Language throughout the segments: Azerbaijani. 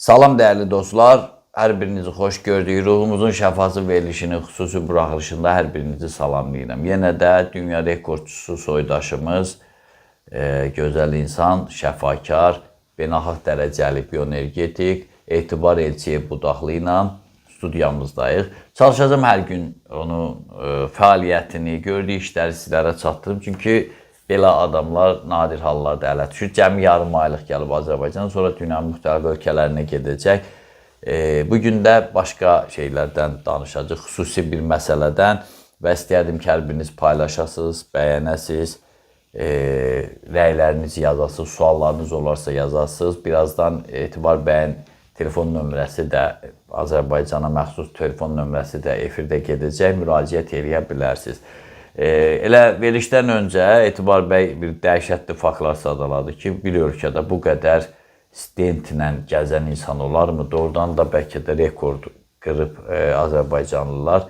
Salam dəyərli dostlar, hər birinizi xoş gördük. Ruhumuzun şəfası verilişinin xüsusi buraxılışında hər birinizi salamlayıram. Yenə də dünya rekordçusu soydaşımız, gözəl insan, şəfakar, beynəlxalq dərəcəli bioenergetik, Etibar Elçiyev Budaqlı ilə studiyamızdayıq. Çalışacağım hər gün onun fəaliyyətini, gördüyü işləri sizlərə çatdırım. Çünki belə adamlar nadir hallarda ələ düşür. Cəmi yarım aylıq gəlib Azərbaycana, sonra dünyanın müxtəlif ölkələrinə gedəcək. Bu gün də başqa şeylərdən danışacağıq, xüsusi bir məsələdən və istərdim ki, hər biriniz paylaşasınız, bəyənəsiniz, rəylərinizi yazasınız, suallarınız olarsa yazasınız. Birazdan Etibar bəyin telefon nömrəsi də, Azərbaycana məxsus telefon nömrəsi də efirdə gedəcək, müraciət eləyə bilərsiniz. Elə verilişdən öncə Etibar bəy bir dəhşətli faktlar sadaladı ki, bir ölkədə bu qədər stentlə gəzən insan olarmı? Doğrudan da bəlkə də rekord qırıb azərbaycanlılar.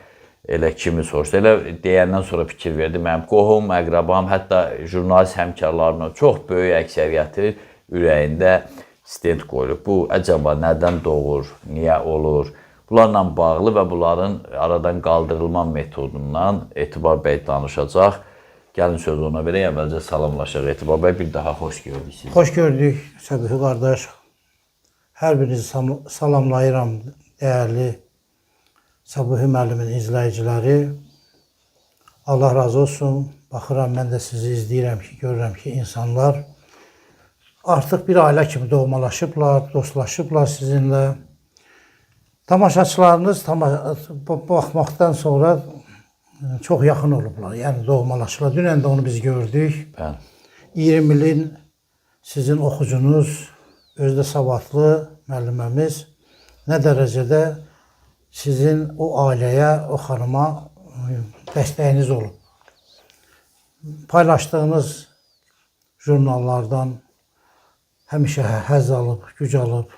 Elə kimi soruşdu. Elə deyəndən sonra fikir verdi. Mənim qohum, əqrabam, hətta jurnalist həmkarlarımın çox böyük əksəriyyəti ürəyində stent qoyulub. Bu əcəba nədən doğur, niyə olur? Bunlarla bağlı və bunların aradan qaldırılma metodundan Etibar bəy danışacaq. Gəlin sözü ona verək, əvvəlcə salamlaşaq. Etibar bəy, bir daha xoş gördük sizi. Xoş gördük Səbuhi qardaş. Hər birinizi salamlayıram, dəyərli Səbuhi müəllimin izləyiciləri. Allah razı olsun. Baxıram, mən də sizi izləyirəm ki, görürəm ki, insanlar artıq bir ailə kimi doğmalaşıblar, dostlaşıblar sizinlə. Tamaşaçılarınız baxmaqdan sonra çox yaxın olublar, yəni doğmalaşıblar. Dünən də onu biz gördük. Bəli. 20 ilin sizin oxucunuz, özü də savadlı müəlliməmiz nə dərəcədə sizin o ailəyə, o xanıma dəstəyiniz olub. Paylaşdığınız jurnallardan həmişə həzz alıb, güc alıb.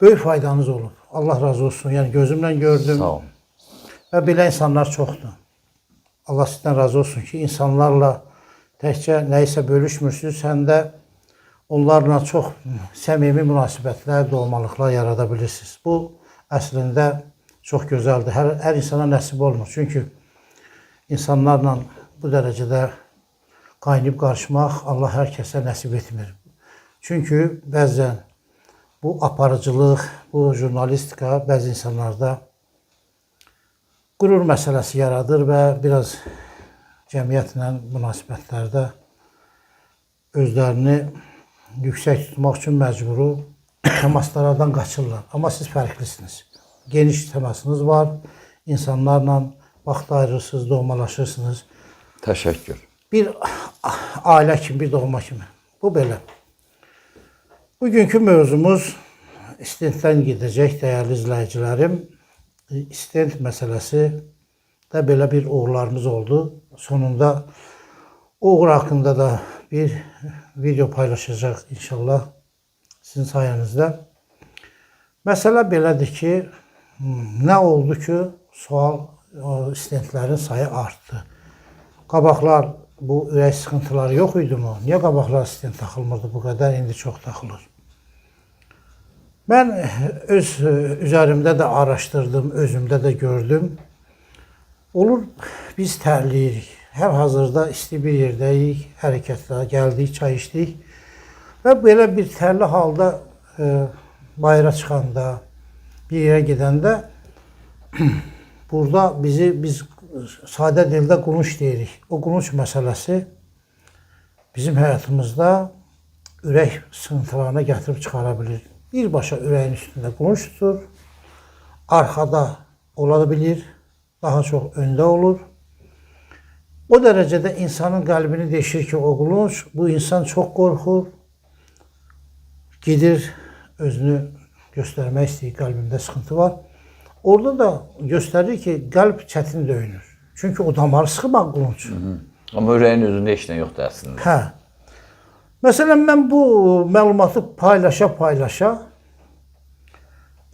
Böyük faydanız olub. Allah razı olsun. Yəni gözümlə gördüm. Sağ olun. Və belə insanlar çoxdur. Allah sizdən razı olsun ki, insanlarla təkcə nəyisə bölüşmürsünüz, həm də onlarla çox səmimi münasibətlər, doğmalıqlar yarada bilirsiniz. Bu əslində çox gözəldir. Hər insana nəsib olmur. Çünki insanlarla bu dərəcədə qaynayıb qarışmaq Allah hər kəsə nəsib etmir. Çünki bəzən bu aparıcılıq, bu jurnalistika bəzi insanlarda qürur məsələsi yaradır və biraz cəmiyyətlə münasibətlərdə özlərini yüksək tutmaq üçün məcburu təmaslardan qaçırlar. Amma siz fərqlisiniz. Geniş təmasınız var, insanlarla vaxt ayırırsınız, doğmalaşırsınız. Təşəkkür. Bir ailə kimi, bir doğma kimi. Bu belə. Bugünkü mövzumuz stentdən gedəcək, dəyərli izləyicilərim. Stent məsələsi də belə bir uğurlarımız oldu. Sonunda o uğur haqqında da bir video paylaşacaq inşallah sizin sayənizdə. Məsələ belədir ki, nə oldu ki, sual stentlərin sayı artdı. Qabaqlar bu ürək sıxıntıları yox idi mi? Niyə qabaqlar stent taxılmırdı bu qədər, indi çox taxılır? Mən öz üzərimdə də araşdırdım, özümdə də gördüm. Olur, biz tərləyirik. Hər hazırda isti bir yerdəyik, hərəkətlə gəldik, çay içdik. Və belə bir tərli halda bayıra çıxanda, bir yerə gedəndə burada biz sadə dildə qulunç deyirik. O qulunç məsələsi bizim həyatımızda ürək sıxıntılarına gətirib çıxara bilir. Birbaşa ürəyin üstündə qulunç tutur, arxada ola bilir, daha çox öndə olur. O dərəcədə insanın qəlbini deşir ki, o qulunç, bu insan çox qorxur, gedir, özünü göstərmək istəyir, qəlbində sıxıntı var. Orada da göstərir ki, qəlb çətin döyünür. Çünki o damarı sıxıb qulunç. Amma ürəyin özündə heç nə yoxdur əslində. Hə. Məsələn, mən bu məlumatı paylaşa-paylaşa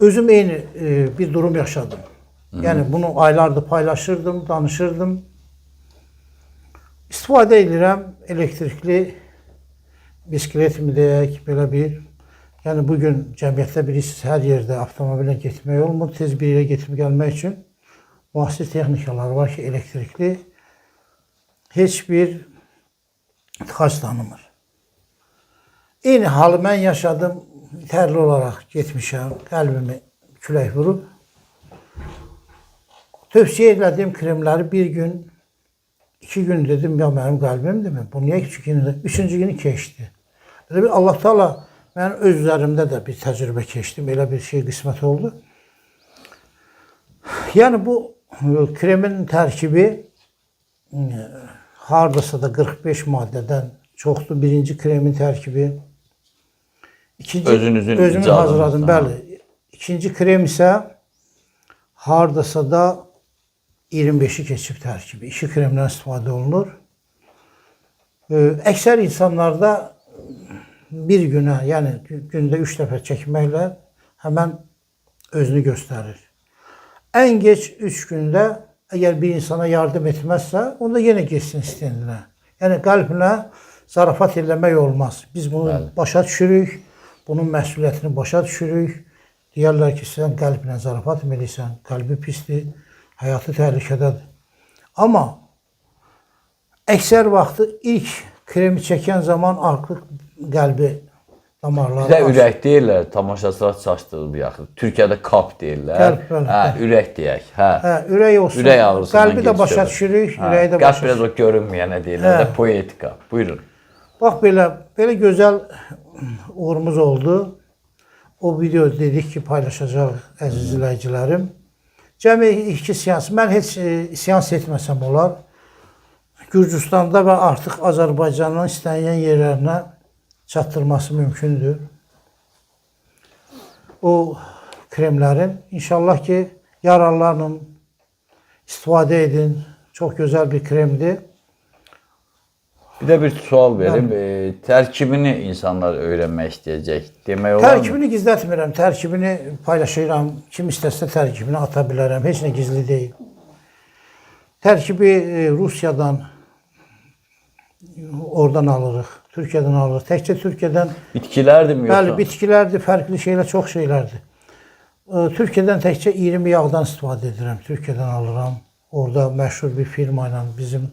özüm eyni bir durum yaşadım. Yəni bunu aylardır paylaşırdım, danışırdım. İstifadə edirəm elektrikli bisiklet mi deyək, belə bir Yəni bu gün cəmiyyətdə bilirsiniz, hər yerdə avtomobillə getmək olmur. Tez bir yerə getirib gəlmək üçün müasir texnikalar var ki, elektrikli, heç bir tıxac tanımır. Eyni halı mən yaşadım, tərli olaraq getmişəm, qəlbimi külək vurub. Tövsiyə elədiyim kremləri bir gün, 2 gün dedim, ya mənim qəlbimdirmi? Bu niyə 2 gündə? 3-cü günü keçdi. Elə bir Allah Teala mənim öz üzərimdə də bir təcrübə keçdim, elə bir şey qismət oldu. Yəni bu kremin tərkibi hardasa da 45 maddədən çoxdur. Birinci kremin tərkibi. İkinci, Özünüzün özümün icadınızdan, hazırladım, bəli. İkinci krem isə hardasa da 25-i keçib tərkibi. İki kremdən istifadə olunur. Əksər insanlarda bir günə, yəni gündə 3 dəfə çəkməklə həmən özünü göstərir. Ən gec 3 gündə əgər bir insana yardım etməzsə, onda yenə getsin stendinə. Yəni qəlbinə zarafat eləmək olmaz. Biz bunu başa düşürük, bunun məsuliyyətini başa düşürük. Deyərlər ki, sən qəlbinə zarafat mı eləyirsən, qəlbi pisdir, həyatı təhlükədədir. Amma əksər vaxtı ilk kremi çəkən zaman artıq qəlbi damarları Bizdə açır. ürək deyirlər, tamaşaçılar çaşdırır bir axı. Türkiyədə kap deyirlər. Qəlb, bəli, Hə, ürək deyək. Hə. Hə, ürək olsun. Ürək ağrısından Qəlbi də başa gec düşürük, Hə, ürəyi də qəlb başa biraz o görünməyənə deyirlər də poetika. Buyurun. Bax belə, belə gözəl uğurumuz oldu. O video dedik ki, paylaşacaq əziz izləyicilərim. Cəmi 2 seans. Mən heç seans etməsəm olar. Gürcüstanda və artıq Azərbaycanın istənilən yerlərinə çatdırması mümkündür. O kremlərin inşallah ki, yararlanın, istifadə edin. Çox gözəl bir kremdir. Bir də bir sual verim. Tərkibini insanlar öyrənmək istəyəcək. Demək olar mı? Tərkibini gizlətmirəm, tərkibini paylaşıram. Kim istəsə tərkibini ata bilərəm. Heç nə gizli deyil. Tərkibi Rusiyadan, oradan alırıq, Türkiyədən alırıq. Təkcə Türkiyədən, Bitkilərdirmi yoxsa? bəli, bitkilərdir, fərqli şeylər, çox şeylərdir. Türkiyədən təkcə 20 yağdan istifadə edirəm, Türkiyədən alıram. Orada məşhur bir firma ilə bizim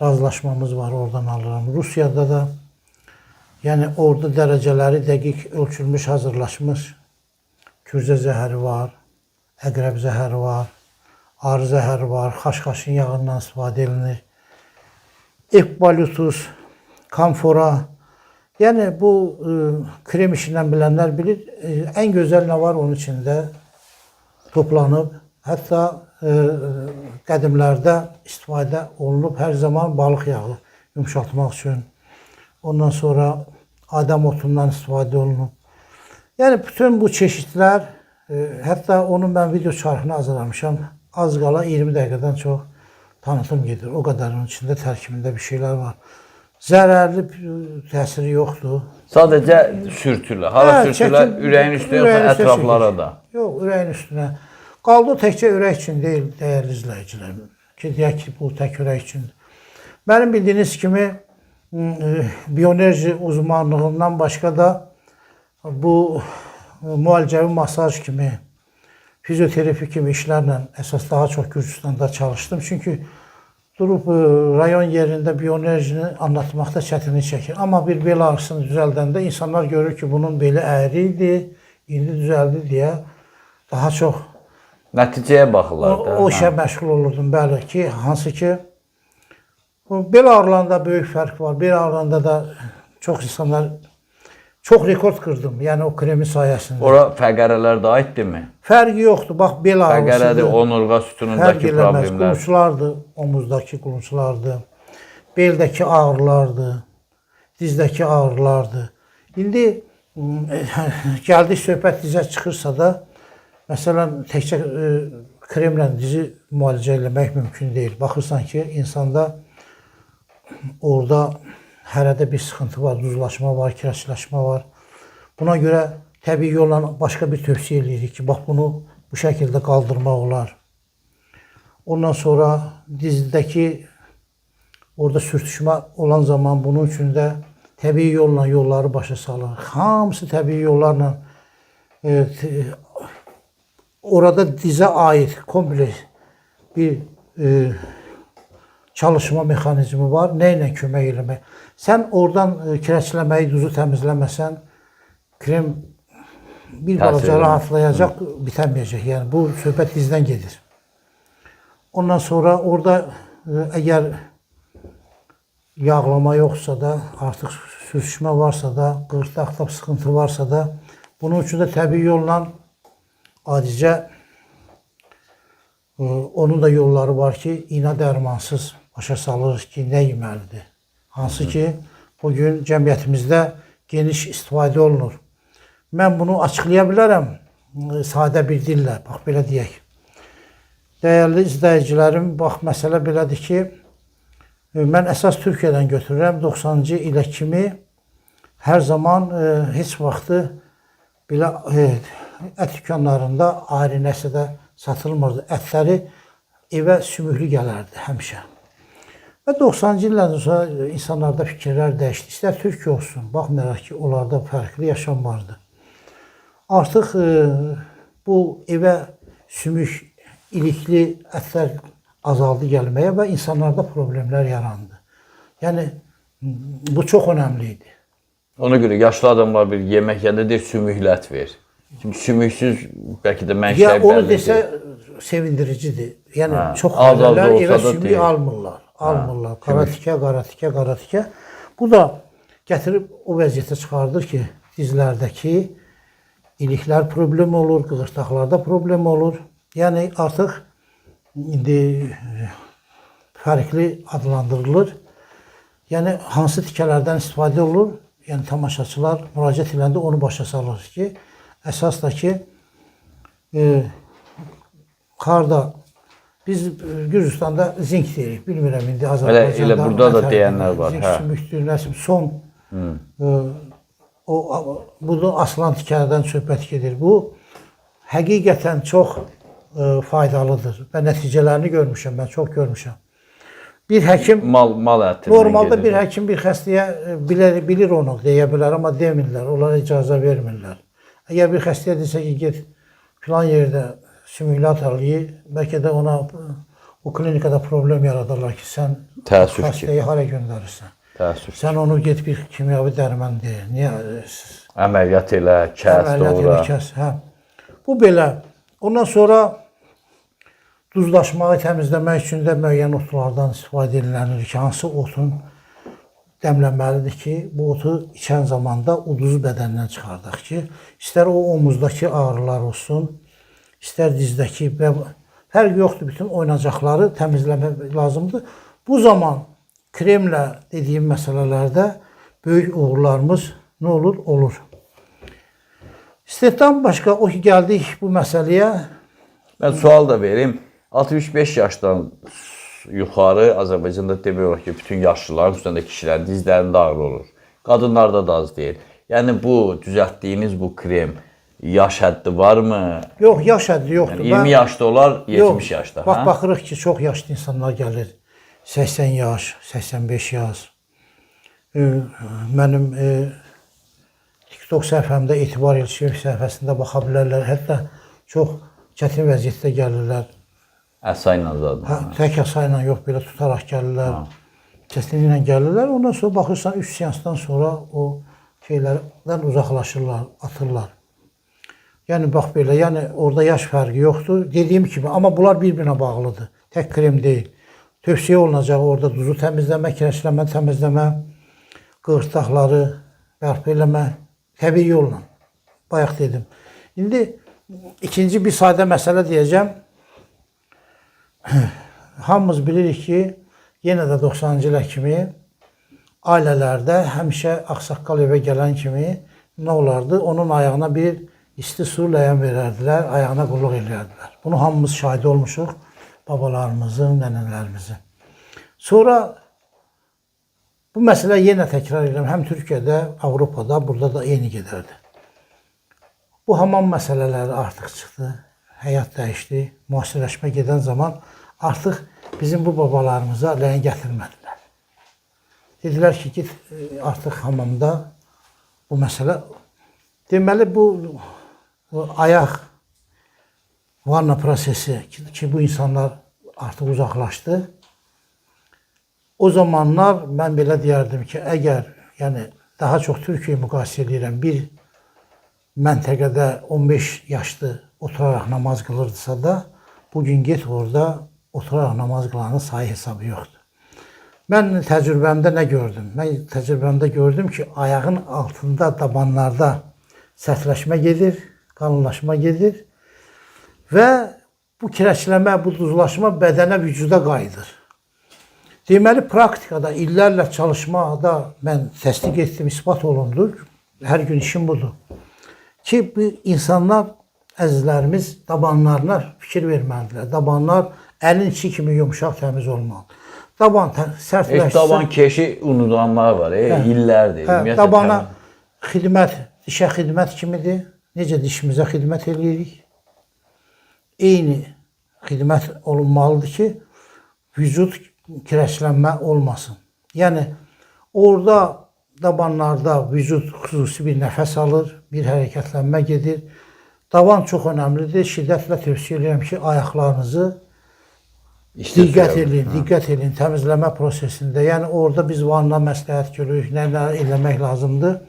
razılaşmamız var, oradan alıram. Rusiyada da, yəni orada dərəcələri dəqiq ölçülmüş, hazırlaşmış kürzə zəhəri var, əqrəb zəhəri var, arı zəhəri var, xaşxaşın yağından istifadə edilir. Eukaliptus, kamfora. Yəni bu krem işindən bilənlər bilir. Ən gözəl nə var onun içində toplanıb. Hətta qədimlərdə istifadə olunub hər zaman balıq yağı yumşaltmaq üçün. Ondan sonra adam otundan istifadə olunub. Yəni bütün bu çeşidlər, hətta onun mən video şərhini hazırlamışam. Az qala 20 dəqiqədən çox tanıtım gedir. O qədər onun içində, tərkibində bir şeylər var. Zərərli təsiri yoxdur. Sadəcə sürtürlər. Hara Hə, sürtürlər? çəkin- Ürəyin üstünə yoxsa ürəyin üstünə ətraflara çəkilir. da? Yox, ürəyin üstünə. Qaldı o təkcə ürək üçün deyil, dəyərli izləyicilərim. Ki, deyək ki, bu tək ürək üçündür. Mənim bildiyiniz kimi bioenerji uzmanlığından başqa da bu müalicəvi masaj kimi, fizioterapi kimi işlərlə əsas daha çox Gürcüstanda çalışdım. Çünki durub rayon yerində bioenerjini anlatmaqda çətinlik çəkir. Amma bir bel ağrısını düzəldəndə insanlar görür ki, bunun beli əyri idi, indi düzəldi deyə daha çox Nəticəyə baxırlar da. o işə məşğul olurdum, bəli ki, hansı ki bu bel ağrılarında böyük fərq var. Bel ağrılarında da çox insanlar çox rekord qırdım. Yəni o kremin sayəsində. Ora fəqərələr də aiddirmi? Fərqi yoxdur. Bax bel Fəqərədir, ağrısıdır. onurğa Fərq sütunundakı eləməz. problemlər. Qulunçlardır, omuzdakı qulunçlardır. Beldəki ağrılardır, dizdəki ağrılardır. İndi gəldik söhbət dizə çıxırsa da, məsələn, təkcə kremlə dizi müalicə eləmək mümkün deyil. Baxırsan ki, insanda orada hərədə bir sıxıntı var, duzlaşma var, kireçləşmə var. Buna görə təbii yolla başqa bir tövsiyə eləyirik ki, bax bunu bu şəkildə qaldırmaq olar. Ondan sonra dizdəki orada sürtüşmə olan zaman bunun üçün də Təbii yolla yolları başa salır. Hamısı təbii yollarla orada dizə aid kompleks bir çalışma mexanizmi var. Nə ilə kömək eləmək? Sən oradan kireçləməyi, duzu təmizləməsən, krem bir balaca rahatlayacaq, bitəməyəcək. Yəni bu söhbət dizdən gedir. Ondan sonra orada əgər yağlama yoxsa da, artıq sürüşmə varsa da, qırtlaqda sıxıntı varsa da, bunun üçün də təbii yolla adicə onun da yolları var ki, iynə dərmansız başa salırıq ki, nə yeməlidir. Hansı ki, bugün cəmiyyətimizdə geniş istifadə olunur. Mən bunu açıqlaya bilərəm sadə bir dillə, bax belə deyək. Dəyərli izləyicilərim, bax məsələ belədir ki, mən əsas Türkiyədən götürürəm. 90-cı ilə kimi hər zaman heç vaxtı belə ət dükanlarında ayrı nəsə də satılmırdı. Ətləri evə sümüklü gələrdi həmişə. Və 90-cı illərdən sonra insanlarda fikirlər dəyişdi. İstər Türkiyə olsun, baxmayaraq ki, onlarda fərqli yaşam vardı. Artıq bu evə sümük, ilikli ətlər azaldı gəlməyə və insanlarda problemlər yarandı. Yəni bu çox önəmli idi. Ona görə yaşlı adamlar bir yemək yeyəndə deyir sümüklü ət ver. Şimdi sümüksüz bəlkə də mənşəyi Ya onu bəllidir. desə sevindiricidir. Yəni çox az az ailələr evə olsa da sümük deyil. almırlar. Almırlar. Qara tikə, qara tikə, qara tikə. Bu da gətirib o vəziyyətə çıxardır ki, dizlərdəki iliklər problem olur, qığırtaqlarda problem olur. Yəni artıq indi fərqli adlandırılır. Yəni hansı tikələrdən istifadə olunur? Yəni tamaşaçılar müraciət edəndə onu başa salır ki, əsas da ki harda biz Gürcüstanda zink deyirik. Bilmirəm indi Azərbaycanda. Elə burada da nə deyənlər var, Zink hə. sümükdür, nəsə son bunu asılan tikələrdən söhbət gedir. Bu həqiqətən çox faydalıdır və nəticələrini görmüşəm, mən çox görmüşəm. Bir həkim Mal ətindən normalda gedir. bir həkim bir xəstəyə bilir onu deyə bilər, amma demirlər, onlara icazə vermirlər. Əgər bir xəstəyə desə ki, get filan yerdə sümüklü eləyir, bəlkə də ona o klinikada problem yaradarlar ki, sən Təəssüf ki. xəstəyi hara göndərirsən? Təəssüf. Sən onu get bir kimyəvi dərman deyə. Niyə? Əməliyyat elə, kəs, Əməliyyat doğra. elə, kəs, hə. Bu belə. Ondan sonra duzlaşmağı təmizləmək üçün də müəyyən otlardan istifadə edilir ki, hansı otun dəmlənməlidir ki, bu otu içən zamanda o duzu bədəndən çıxardaq ki, istər o omuzdakı ağrılar olsun, istər dizdəki və fərq yoxdur, bütün oynacaqları təmizləmək lazımdır. Bu zaman kremlə dediyim məsələlərdə böyük uğurlarımız nə olur? Olur. Stentdən başqa o ki, gəldik bu məsələyə. Mən sual da verim. 65 yaşdan yuxarı Azərbaycanda demək olar ki, bütün yaşlıların, xüsusən də kişilərin dizlərində ağrı olur. Qadınlarda da az deyil. Yəni bu düzəltdiyiniz bu krem yaş həddi varmı? Yox, yaş həddi yoxdur. Yəni 20 yaşda olar, 70 Yox, yaşda. Bax, hə? baxırıq ki, çox yaşlı insanlar gəlir. 80 yaş, 85 yaş. Mənim TikTok səhifəmdə Etibar Elçiyev səhifəsində baxa bilərlər. Hətta çox çətin vəziyyətdə gəlirlər. Əsa ilə zaten. Hə, tək asa ilə yox, belə tutaraq gəlirlər. Çətinliklə gəlirlər. Ondan sonra baxırsan 3 seansdan sonra o şeylərdən uzaqlaşırlar, atırlar. Yəni bax belə, yəni orada yaş fərqi yoxdur. Dediyim kimi, amma bunlar bir-birinə bağlıdır. Tək krem deyil. Tövsiyə olunacaq orada duzu təmizləmə, kireçləmə, təmizləmə, qığırtaqları bərpa eləmə, təbii yolla. Bayaq dedim. İndi ikinci bir sadə məsələ deyəcəm. Hamımız bilirik ki, yenə də 90-cı ilə kimi ailələrdə həmişə ağsaqqal evə gələn kimi nə olardı? Onun ayağına bir isti su ləyən verərdilər, ayağına qulluq eləyərdilər. Bunu hamımız şahid olmuşuq, babalarımızın, nənələrimizin. Sonra bu məsələ yenə təkrar edirəm, həm Türkiyədə, Avropada, burada da eyni gedərdi. Bu hamam məsələləri artıq çıxdı, həyat dəyişdi, müasirləşmə gedən zaman artıq bizim bu babalarımıza ləyən gətirmədilər. Dedilər ki, get artıq hamamda bu məsələ. Deməli bu ayaq vanna prosesi ki, bu insanlar artıq uzaqlaşdı. O zamanlar mən belə deyərdim ki, əgər, yəni daha çox Türkiyə müqayisə edirəm, bir məntəqədə 15 yaşlı oturaraq namaz qılırdısa da, bugün get orada oturaraq namaz qılanın sayı hesabı yoxdur. Mən təcrübəmdə nə gördüm? Mən təcrübəmdə gördüm ki, ayağın altında, dabanlarda sərtləşmə gedir, qalınlaşma gedir və bu kirəçləmə, bu duzlaşma bədənə, vücuda qayıdır. Deməli, praktikada illərlə çalışmada mən təsdiq etdim, isbat olundu. Hər gün işim budur. Ki, bu insanlar, əzizlərimiz dabanlarına fikir verməlidirlər. Dabanlar əlin içi kimi yumşaq, təmiz olmalıdır. Daban sərtləşsə... Heç daban keşi unudanlar var, illərdir. Hə, dabana xidmət, dişə xidmət kimidir. Necə dişimizə xidmət eləyirik? Eyni xidmət olunmalıdır ki, vücud kirəçlənmə olmasın. Yəni, orada dabanlarda vücud xüsusi bir nəfəs alır, bir hərəkətlənmə gedir. Daban çox önəmlidir. Şiddətlə tövsiyə edirəm ki, ayaqlarınızı diqqət eləyin, diqqət eləyin təmizləmə prosesində. Yəni, orada biz vanna məsləhət görürük, nə eləmək lazımdır.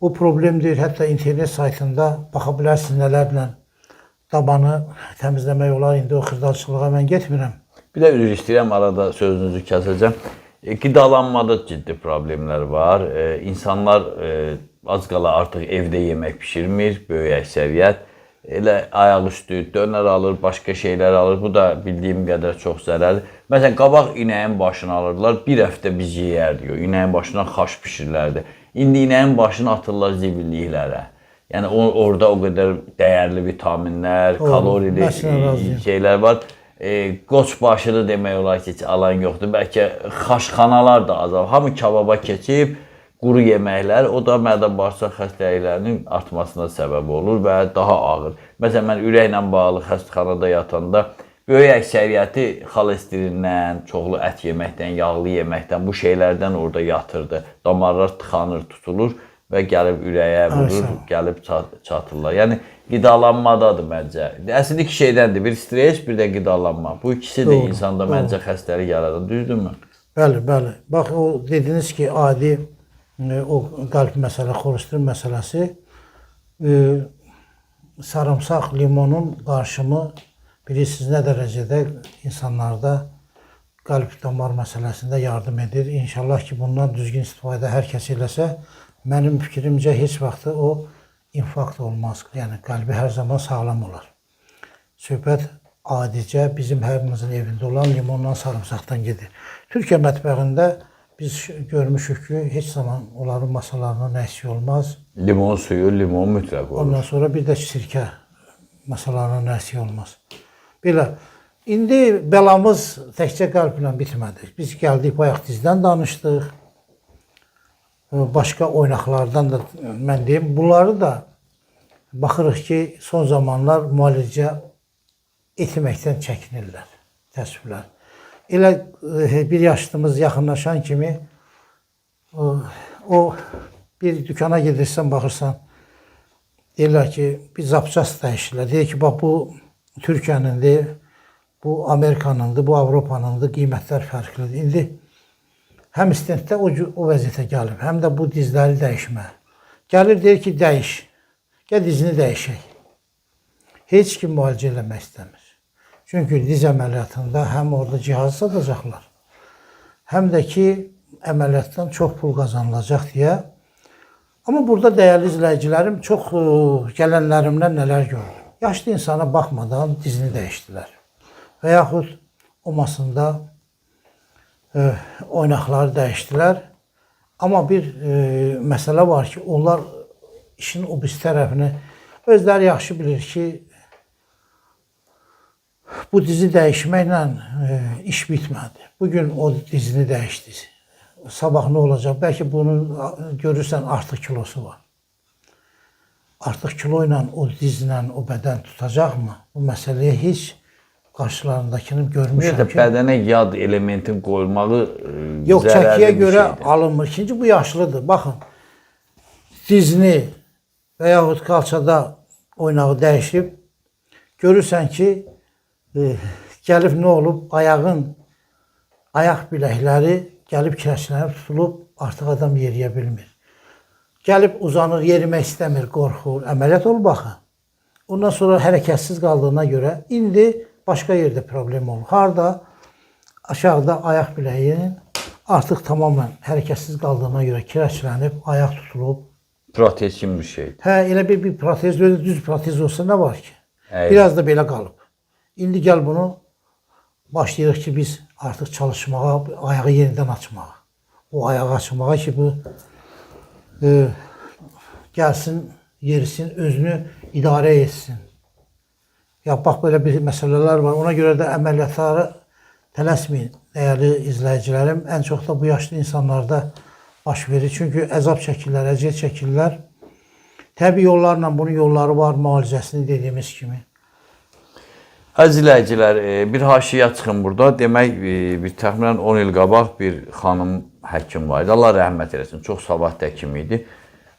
Bu problemdir. Hətta internet saytında baxa bilərsiniz nələrlə dabanı təmizləmək olar. İndi o xırdaçılığa mən getmirəm. Bir də üzr istəyirəm, arada sözünüzü kəsəcəm. Qidalanmada ciddi problemlər var. İnsanlar az qala artıq evdə yemək bişirmir, böyük əksəriyyət. Elə ayaqüstü dönər alır, başqa şeylər alır. Bu da bildiyim qədər çox zərərli. Məsələn, qabaq inəyin başını alırdılar, bir həftə biz yeyərdik. İnəyin başına xaş bişirilərdi. İndi inəyin başını atırlar zibilliklərə. Yəni, orada o qədər dəyərli vitaminlər, kalorili şeylər var. Qoç başını demək olar ki, heç alan yoxdur. Bəlkə xaşxanalar da azalır. Hamı kababa keçib, quru yeməklər, o da mədə-bağırsaq xəstəliklərinin artmasına səbəb olur və daha ağır. Məsələn, mən ürəklə bağlı xəstəxanada yatanda böyük əksəriyyəti xolesterindən, çoxlu ət yeməkdən, yağlı yeməkdən, bu şeylərdən orada yatırdı. Damarlar tıxanır, tutulur və gəlib ürəyə vurur, gəlib çatırlar. Yəni, qidalanmadadır məncə. Əslində iki şeydəndir. Bir stres, bir də qidalanma. Bu ikisi də insanda məncə xəstəlik yaradır. Düzdürmü? Bəli, bəli. Bax, o dediniz ki, adi o qəlb məsələ, xolesterin məsələsi, sarımsaq, limonun qarışımı bilirsiniz nə dərəcədə insanlarda qəlb damar məsələsində yardım edir. İnşallah ki, bundan düzgün istifadə hər kəs eləsə, mənim fikrimcə heç vaxtı o infarkt olmaz. Yəni, qəlbi hər zaman sağlam olar. Söhbət adicə bizim hərimizin evində olan limondan, sarımsaqdan gedir. Türkiyə mətbəxində biz görmüşük ki, heç zaman onların masalarına nə əksik olmaz. Limon suyu, limon mütləq olur. Ondan sonra bir də sirkə masalarına nə əksik olmaz. Belə, indi bəlamız təkcə qəlblə bitmədi. Biz gəldik, bayaq dizdən danışdıq. Başqa oynaqlardan da mən deyim, bunları da baxırıq ki, son zamanlar müalicə etməkdən çəkinirlər, təəssüflər. Elə bir yaşlımız yaxınlaşan kimi o bir dükana gedirsən, baxırsan, deyirlər ki, bir zapças dəyişirlər. Deyir ki, bax bu Türkiyənindir, bu Amerikanındır, bu Avropanındır, qiymətlər fərqlidir. İndi həm stentdə o vəziyyətə gəlib, həm də bu dizləri dəyişmə. Gəlir, deyir ki, dəyiş, gəl dizini dəyişək. Heç kim müalicə eləmək istəmir. Çünki diz əməliyyatında həm orada cihaz satacaqlar, həm də ki, əməliyyatdan çox pul qazanılacaq deyə. Amma burada dəyərli izləyicilərim, çox gələnlərimdən nələr gördüm. Yaşlı insana baxmadan dizini dəyişdilər. Və yaxud o masında oynaqları dəyişdilər. Amma bir məsələ var ki, onlar işin o birisi tərəfini özləri yaxşı bilir ki, bu dizi dəyişməklə iş bitmədi. Bugün o dizini dəyişdi. Sabah nə olacaq? Bəlkə bunun görürsən artıq kilosu var. Artıq kilo ilə o dizlə o bədən tutacaqmı? Bu məsələyə heç Qarşılarındakını görmüşəm Ümumiyyətlə ki, bədənə yad elementin qoyulmağı yox, zərərli çəkiyə bir görə şeydir. alınmır. İkinci bu yaşlıdır. Baxın, dizini və yaxud kalçada oynağı dəyişib, görürsən ki, gəlib nə olub? Ayağın, ayaq biləkləri gəlib kireçlənib tutulub, artıq adam yeriyə bilmir. Gəlib uzanır, yerimək istəmir, qorxur. Əməliyyat olub axı. Ondan sonra hərəkətsiz qaldığına görə indi başqa yerdə problem olur. Harda? Aşağıda ayaq biləyinin artıq tamamilə hərəkətsiz qaldığına görə kireçlənib, ayaq tutulub. Protez kimi bir şeydir. Hə, elə bir protez, öyle düz protez olsa nə var ki? Əyri. Biraz da belə qalıb. İndi gəl bunu başlayırıq ki, biz artıq çalışmağa, ayağı yenidən açmağa. O ayağı açmağa ki, bu gəlsin, yerisin, özünü idarə etsin. Ya bax belə bir məsələlər var. Ona görə də əməliyyatlara tələsməyin, dəyərli izləyicilərim. Ən çox da bu yaşlı insanlarda baş verir. Çünki əzab çəkirlər, əziyyət çəkirlər. Təbii yollarla bunun yolları var, müalicəsini dediyimiz kimi. Əziz izləyicilər, bir haşiyə çıxım burada. Demək, bir təxminən 10 il qabaq bir xanım həkim var idi. Allah rəhmət eləsin. Çox savadlı həkim idi.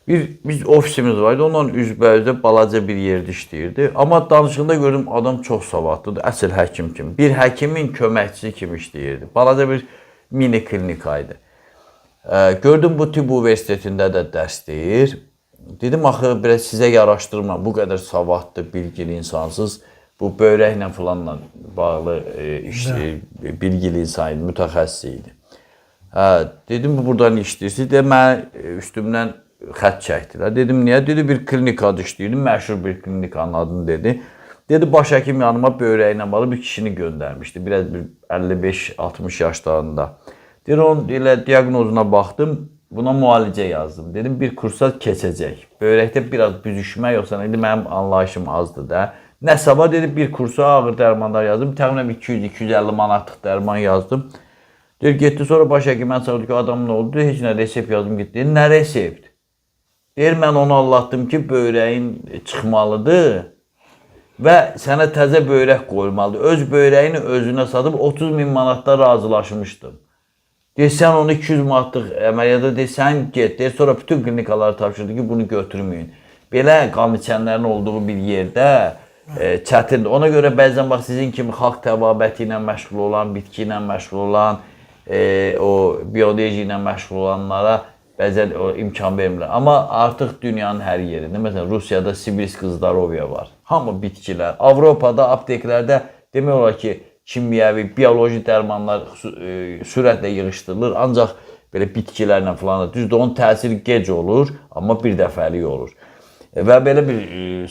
Biz ofisimiz var idi. Ondan üzbəüzdə balaca bir yerdə işləyirdi. Amma danışığında gördüm adam çox savadlıdır. Əsl həkim kimi. Bir həkimin köməkçisi kimi işləyirdi. Balaca bir mini klinika idi. Gördüm bu tibb universitetində də dərs deyir. Dedim axı biraz sizə yaraşdırmam. Bu qədər savadlı, bilgili insansız. Bu böyrəklə filanla bağlı bilgili insan idi, mütəxəssis idi. Hə, dedim bu burdan işləyirsiniz. Dedi mənə üstümdən xətt çəkdilər. Dedim niyə? Dedi bir klinikada işləyirdim, məşhur bir klinikanın adını dedi. Dedi baş həkim yanıma böyrəklə bağlı bir kişini göndərmişdi. Biraz bir 55-60 yaşlarında. Deyir onun elə diaqnozuna baxdım, buna müalicə yazdım. Dedim bir kursa keçəcək. Böyrəkdə biraz büzüşmə yoxsa indi mənim anlayışım azdır da. Nə sabah dedi bir kursa ağır dərmanlar yazdım. Təxminən 200-250 manatlıq dərman yazdım. Deyir getdi sonra baş həkim mən çağırdı ki, adam nə oldu? Heç nə resept yazdım getdi. Deyir, nə resept? Deyir mən onu anlatdım ki, böyrəyin çıxmalıdır və sənə təzə böyrək qoyulmalıdır. Öz böyrəyini özünə satıb 30 min manatda razılaşmışdım. Deyir, sən onu 200 manatlıq əməliyyata deyir, sən get. Deyir, sonra bütün klinikalara tapşırdı ki, bunu götürməyin. Belə qan içənlərin olduğu bir yerdə çətindir. Ona görə bəzən bax sizin kimi xalq təbabəti ilə məşğul olan, bitki ilə məşğul olan, o bioloji ilə məşğul olanlara bəzən o imkan vermirlər. Amma artıq dünyanın hər yerində, məsələn Rusiyada Sibirsk Zdarovya var. Hamı bitkilər. Avropada apteklərdə demək olar ki, kimyəvi, bioloji dərmanlar sürətlə yığışdırılır. Ancaq belə bitkilərlə falan da. Düzdür, onun təsiri gec olur, amma bir dəfəlik olur. Və belə bir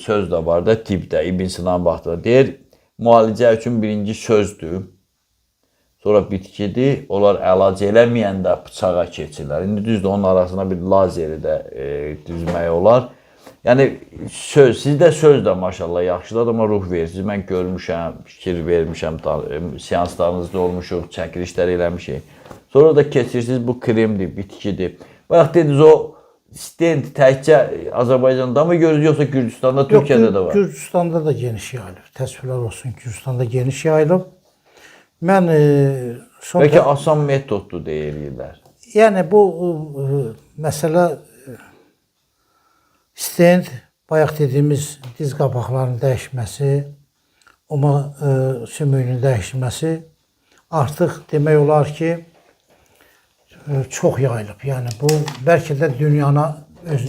söz də var da tibbdə, İbn Sinanın vaxtında deyir, müalicə üçün birinci sözdür. Sonra bitkidir, onlar əlac eləməyəndə bıçağa keçirlər. İndi düzdür, onun arasına bir lazeri də düzmək olar. Yəni söz, sizdə söz də maşallah yaxşıdır, adama ruh verirsiniz. Mən görmüşəm, fikir vermişəm, seanslarınızda olmuşuq, çəkilişlər eləmişik. Sonra da keçirsiniz, bu kremdir, bitkidir. Bayaq dediniz o stent təkcə Azərbaycanda mı görürüz, yoxsa Gürcüstanda, Türkiyədə də var? Gürcüstanda da geniş yayılıb. Təəssüflər olsun, Gürcüstanda geniş yayılıb. Mən son Bəlkə asan metoddur deyirlər. Yəni bu məsələ stent, bayaq dediyimiz diz qapaqlarının dəyişməsi, oma sümüyünün dəyişməsi artıq demək olar ki, çox yayılıb. Yəni bu bəlkə də dünyana öz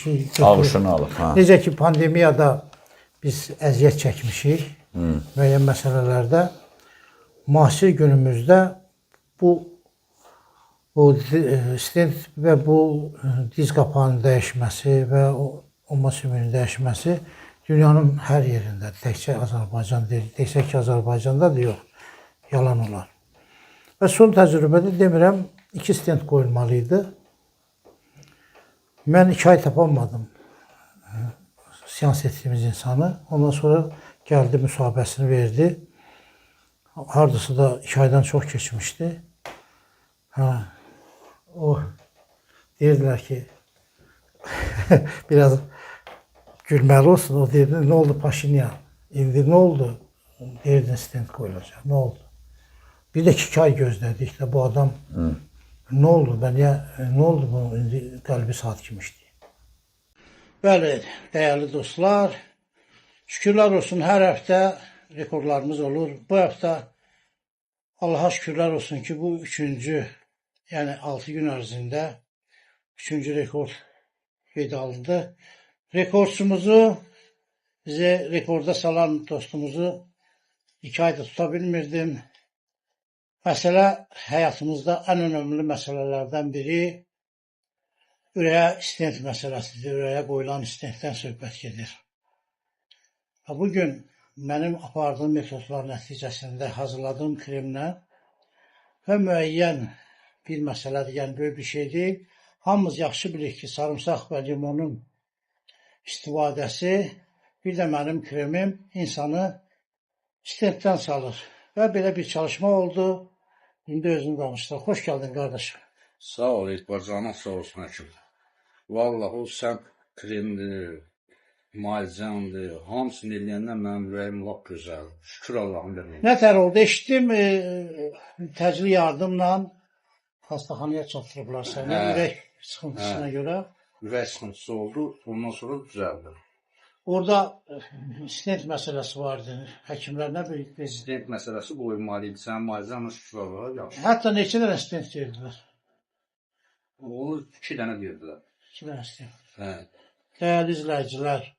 şey. Ağuşunu alıb, ha. Necə ki pandemiyada biz əziyyət çəkmişik müəyyən məsələlərdə, müasir günümüzdə bu stent və bu diz qapağının dəyişməsi və oma sümüyünün dəyişməsi dünyanın hər yerində, təkcə Azərbaycan deyil, desək ki Azərbaycandadır, yox, yalan olar. Və son təcrübədə demirəm, 2 stent qoyulmalı idi. Mən 2 ay tapamadım seans etdiyimiz insanı. Ondan sonra gəldi, müsahibəsini verdi. Hardasa da 2 aydan çox keçmişdi. Hə, o deyirdilər ki, biraz gülməli olsun. O deyirdi, nə oldu Paşinyan? İndi nə oldu? Deyirdin stent qoyulacaq. Nə oldu? Bir də 2 ay gözlədik də bu adam nə oldu? Mən niyə, nə oldu bu indi qəlbi saat kimi işləyir? Bəli, dəyərli dostlar, şükürlər olsun hər həftə rekordlarımız olur. Bu həftə Allaha şükürlər olsun ki, bu üçüncü, yəni 6 gün ərzində üçüncü rekord qeydə alındı. Rekordçumuzu, bizi rekorda salan dostumuzu 2 ayda tuta bilmirdim. Məsələ həyatımızda ən önəmli məsələlərdən biri ürəyə stent məsələsidir. Ürəyə qoyulan stentdən söhbət gedir. Bugün mənim apardığım metodlar nəticəsində hazırladığım kremlə və müəyyən bir məsələdir, yəni böyük bir şey deyil. Hamımız yaxşı bilirik ki, sarımsaq və limonun istifadəsi, bir də mənim kremim insanı stentdən salır. Və belə bir çalışma oldu. İndi özünü danışdır. Xoş gəldin qardaşım. Sağ ol, Etibar, canın sağ olsun həkim. Vallahi o sən kremdir, müalicəndir, hamısını eləyəndən mənim ürəyim lap gözəldir. Şükür Allahın verməyim. Nə tər oldu? Eşitdim, təcili yardımla xəstəxanaya çatdırıblar səni, ürək sıxıntısına görə. Ürək sıxıntısı oldu, ondan sonra düzəldi. Orada stent məsələsi vardı. Həkimlər nə bilir? Stent məsələsi qoyulmalı idi. Sənin müalicənlə şükür Allaha yaxşı. Hətta neçə dənə stent verdilər? Onu 2 dənə verdilər. 2 dənə stent. Hə. Dəyərli izləyicilər,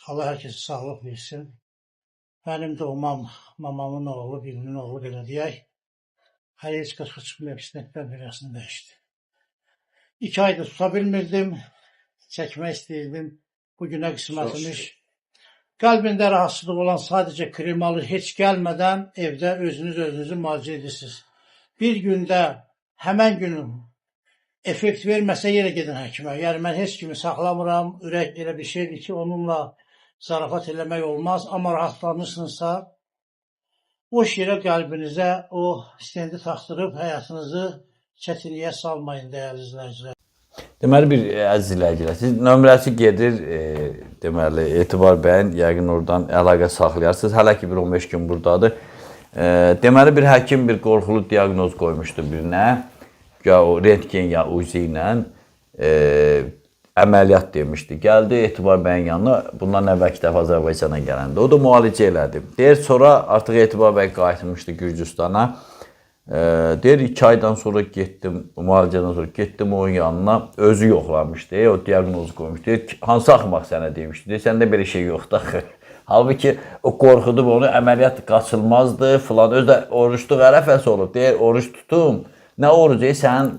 Allah hər kəsə sağlıq versin. Mənim doğmam, mamamın oğlu, birinin oğlu belə deyək, hələ heç qırxı çıxmayıb stentdən birəsini dəyişdi. 2 ayda tuta bilmirdim, çəkmək istəyirdim. Bugünə qismətmiş. Qəlbində rahatsızlıq olan sadəcə krem alır, heç gəlmədən evdə özünüz özünüzü müalicə edirsiniz. Bir gündə, həmən günün effekt verməsə yenə gedin həkimə. Yəni mən heç kimi saxlamıram, ürək elə bir şeydir ki, onunla zarafat eləmək olmaz. Amma rahatlanırsınızsa, boş yerə qəlbinizə o stendi taxdırıb həyatınızı çətinliyə salmayın, dəyərli izləyicilər. Deməli bir əziz izləyicilər, siz nömrəsi gedir, deməli Etibar bəyin yəqin oradan əlaqə saxlayarsınız. Hələ ki bir 15 gün burdadır. Deməli bir həkim bir qorxulu diaqnoz qoymuşdu birinə. Ya o rentgen ya UZI ilə əməliyyat demişdi. Gəldi Etibar bəyin yanına, bundan əvvəlki dəfə Azərbaycana gələndə. O da müalicə elədi. Deyir, sonra artıq Etibar bəy qayıtmışdı Gürcüstana. Deyir, 2 aydan sonra getdim, müalicədən sonra getdim onun yanına, özü yoxlamışdı, o diaqnozu qoymuşdu. Deyir, hansı axmaq sənə demişdi, deyir, səndə belə şey yoxdur axı. Halbuki o qorxudub onu, əməliyyat qaçılmazdı filan, özü də oruçluq ərəfəsi olub, deyir, oruç tutum, nə orucu, sənin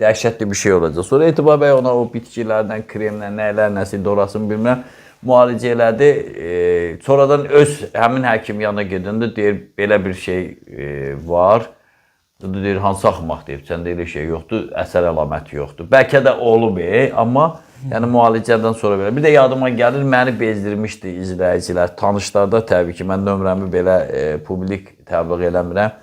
dəhşətli bir şey olacaq. Sonra Etibar bəy ona o bitkilərdən, kremlə, nəylər, nəsə indi orasını bilmirəm, müalicə elədi. Sonradan öz həmin həkim yanına gedəndə deyir, belə bir şey var. Deyir, hansı axmaq deyib, səndə elə şey yoxdur, əsər əlaməti yoxdur. Bəlkə də olub, amma yəni müalicədən sonra belə. Bir də yadıma gəlir, məni bezdirmişdi izləyicilər, tanışlarda təbii ki, mən nömrəmi belə publik təbliğ eləmirəm.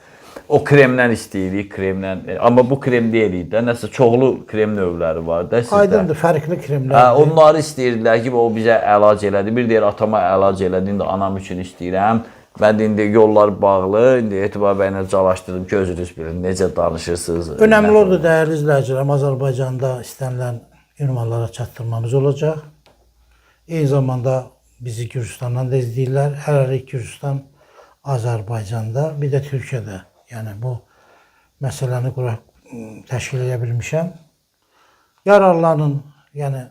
O kremdən istəyirik, kremdən, amma bu krem deyilik də, nəsə çoxlu krem növləri var da sizdə. Aydındır, fərqli kremlər. Hə, onları istəyirdilər ki, o bizə əlac elədi. Bir deyir, atama əlac elədi, indi anam üçün istəyirəm. Mən də indi yollar bağlı, indi Etibar bəylə calaşdırdım ki, özünüz bilin, necə danışırsınız. Önəmli odur, dəyərli izləyicilərim, Azərbaycanda istənilən ünvanlara çatdırmamız olacaq. Eyni zamanda bizi Gürcüstandan da izləyirlər. Hələlik Gürcüstan, Azərbaycanda, bir də Türkiyədə. Yəni bu məsələni təşkil edə bilmişəm. Yararlanın, yəni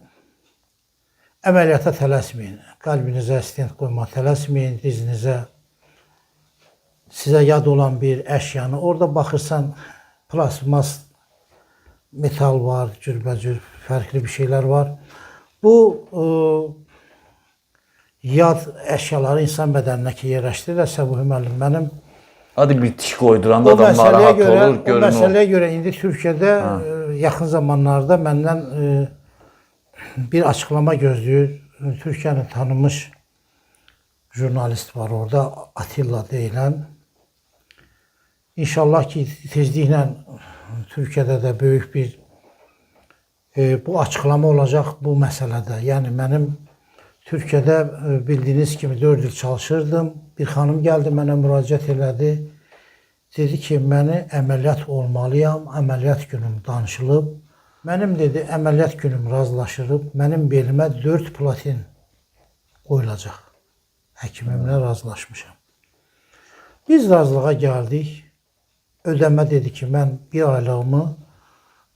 əməliyyata tələsməyin. Qəlbinizə stent qoymağa tələsməyin, dizinizə sizə yad olan bir əşyanı. Orada baxırsan, plasmas metal var, cürbəcür fərqli bir şeylər var. Bu yad əşyaları insan bədəninə ki yerləşdirirlər. Səbuhi müəllim, mənim Hadi bir tiş qoyduranda adam narahat olur, görün o. O məsələyə görə indi Türkiyədə yaxın zamanlarda məndən bir açıqlama gözləyir. Türkiyənin tanınmış jurnalist var orada, Atilla deyilən. İnşallah ki, tezliklə Türkiyədə də böyük bir bu açıqlama olacaq bu məsələdə. Yəni mənim Türkiyədə bildiyiniz kimi 4 il çalışırdım. Bir xanım gəldi mənə müraciət elədi. Dedi ki, məni əməliyyat olmalıyam. Əməliyyat günüm danışılıb. Mənim dedi, əməliyyat günüm razılaşılıb. Mənim belimə 4 platin qoyulacaq. Həkimimlə razılaşmışam. Biz razılığa gəldik. Ödəmə dedi ki, mən bir aylığımı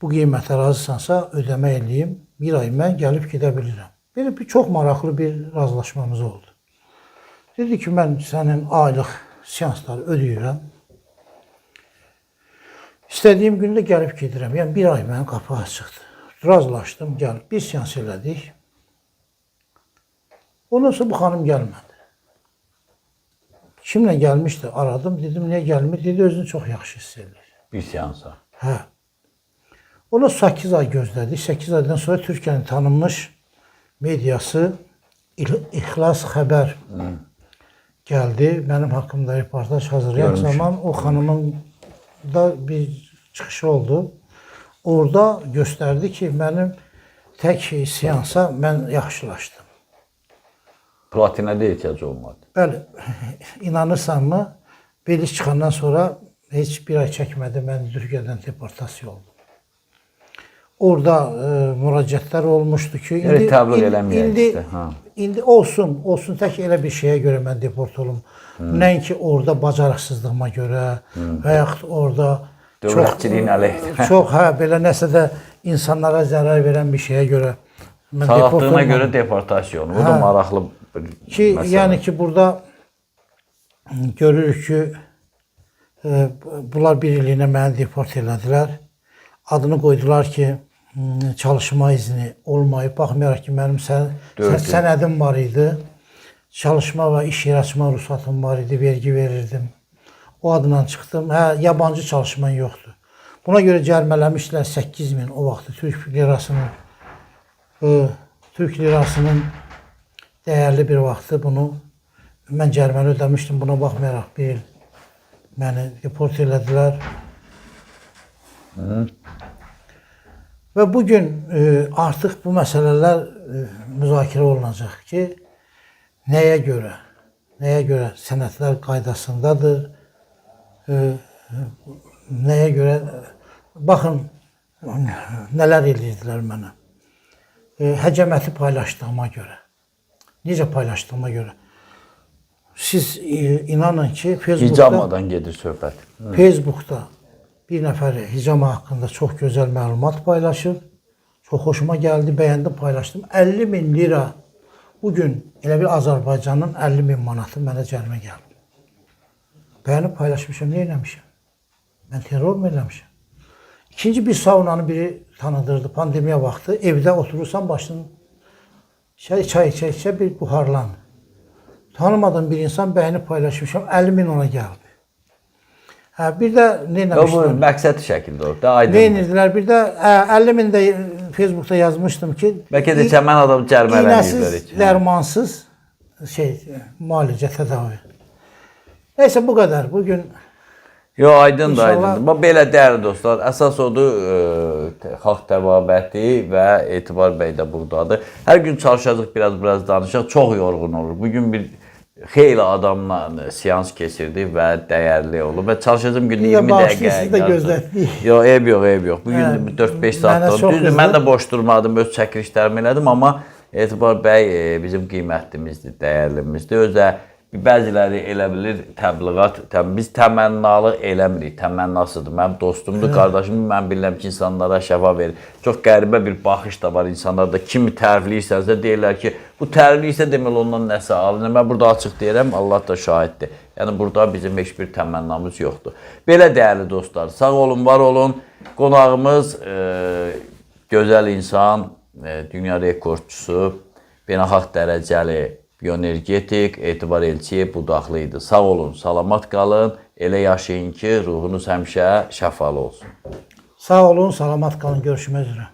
bu qiymətə razısansa ödəmə eləyim. Bir ay mən gəlib gedə bilirəm. Belə bir çox maraqlı bir razılaşmamız oldu. Dedi ki, mən sənin aylıq seansları ödəyirəm. İstədiyim gündə gəlib gedirəm. Yəni bir ay mənim qapı açıqdır. Razılaşdım, gəlib bir seans elədik. Ondan sonra bu xanım gəlmədi. Kimlə gəlmişdi aradım. Dedim, niyə gəlmir? Dedi, özünü çox yaxşı hiss edir. Bir seansa. Hə. Ona 8 ay gözlədik. 8 aydan sonra Türkiyənin tanınmış mediası İxlas Xəbər gəldi. Mənim haqqımda reportaj hazırlayan zaman o xanımın da bir çıxışı oldu. Orada göstərdi ki, mənim tək seansa mən yaxşılaşdım. Platinə də ehtiyac olmadı. Bəli, inanırsanmı, beli çıxandan sonra heç bir ay çəkmədi, mən Türkiyədən deportasiya oldum. Orada müraciətlər olmuşdu ki, Yəni təbliğ eləməyək işte, ha. İndi olsun, tək elə bir şeyə görə mən deport olum. Nəinki orada bacarıqsızlığıma görə və yaxud orada Dövlətçiliyin əleyhinə. Çox, hə, belə nəsə də insanlara zərər verən bir şeyə görə mən deport Sağaltdığına olmadım. görə deportasiya olunur. Bu da maraqlı bir Ki, məsələ. yəni ki, burada görürük ki, bunlar bir illiyinə məni deport elədilər. Adını qoydular ki, çalışma izni olmayıb. Baxmayaraq ki, mənim sənədim var idi. Çalışma və iş yeri açma ruhsatım var idi, vergi verirdim. O adla çıxdım. Hə, yabancı çalışman yoxdur. Buna görə cərimələmişdilər 8.000 o vaxtı Türk lirasının dəyərli bir vaxtı bunu mən cəriməni ödəmişdim. Buna baxmayaraq bir il məni deport elədilər. Və bugün artıq bu məsələlər müzakirə olunacaq ki, nəyə görə sənədlər qaydasındadır, nəyə görə, baxın, nələr edirdilər mənə. Həcəməti paylaşdığıma görə, necə paylaşdığıma görə. Siz inanın ki, Facebookda, Hicamadan gedir söhbət. Facebookda bir nəfər hicama haqqında çox gözəl məlumat paylaşıb. Çox xoşuma gəldi, bəyəndim, paylaşdım. 50.000 lira bugün elə bir Azərbaycanın 50.000 manatı mənə cərimə gəldi. Bəyənib paylaşmışam, nə eləmişəm? Mən terror mu eləmişəm? İkinci bir saunanı biri tanıdırdı pandemiya vaxtı. Evdə oturursan başın çay içə bir buharlan. Tanımadığım bir insan bəyənib paylaşmışam, 50.000 ona gəldi. Hə, bir də nə Bu eləmişlər? məqsədli şəkildə olub da, aydındır. Nə edirdilər? Bir də 50.000 də Facebookda yazmışdım ki, Bəlkə də çəmən adam cərimələniblər iynəsiz, heç. dərmansız müalicə, tədavi. Neysə bu qədər. Bugün Yo, aydındır, İnşallah- aydındır. Bax belə dəyərli dostlar, əsas odur xalq təbabəti və Etibar bəy də burdadır. Hər gün çalışacaq biraz danışaq. Çox yorğun olur. Bugün bir xeyli adamla seans keçirdi və dəyərli olub və çalışacağım gündə Bir də 20 bağışlayın, dəqiqə. sizi də gözlətdik. Yox, eyb yox, eyb yox. Bugün 4-5 saat mənə oldu. çox Düzdür, mən qızdı. də boş durmadım, öz çəkilişlərimi elədim, amma Etibar bəy bizim qiymətlimizdir, dəyərlimizdir. Özə bəziləri elə bilir təbliğat, biz təmənnalıq eləmirik, təmənnasıdır. Mənim dostumdur, qardaşımdır, mən bilirəm ki, insanlara şəfa verir. Çox qəribə bir baxış da var insanlarda. Kimi tərifləyirsənsə deyirlər ki, bu tərifləyirsə deməli ondan nəsə alın. Mən burada açıq deyirəm, Allah da şahiddir. Yəni burada bizim heç bir təmənnamız yoxdur. Belə dəyərli dostlar, sağ olun, var olun. Qonağımız gözəl insan, dünya rekordçusu, beynəlxalq dərəcəli bioenergetik Etibar Elçiyev Budaqlı idi. Sağ olun, salamat qalın, elə yaşayın ki, ruhunuz həmişə şəfalı olsun. Sağ olun, salamat qalın, görüşmək üzrə.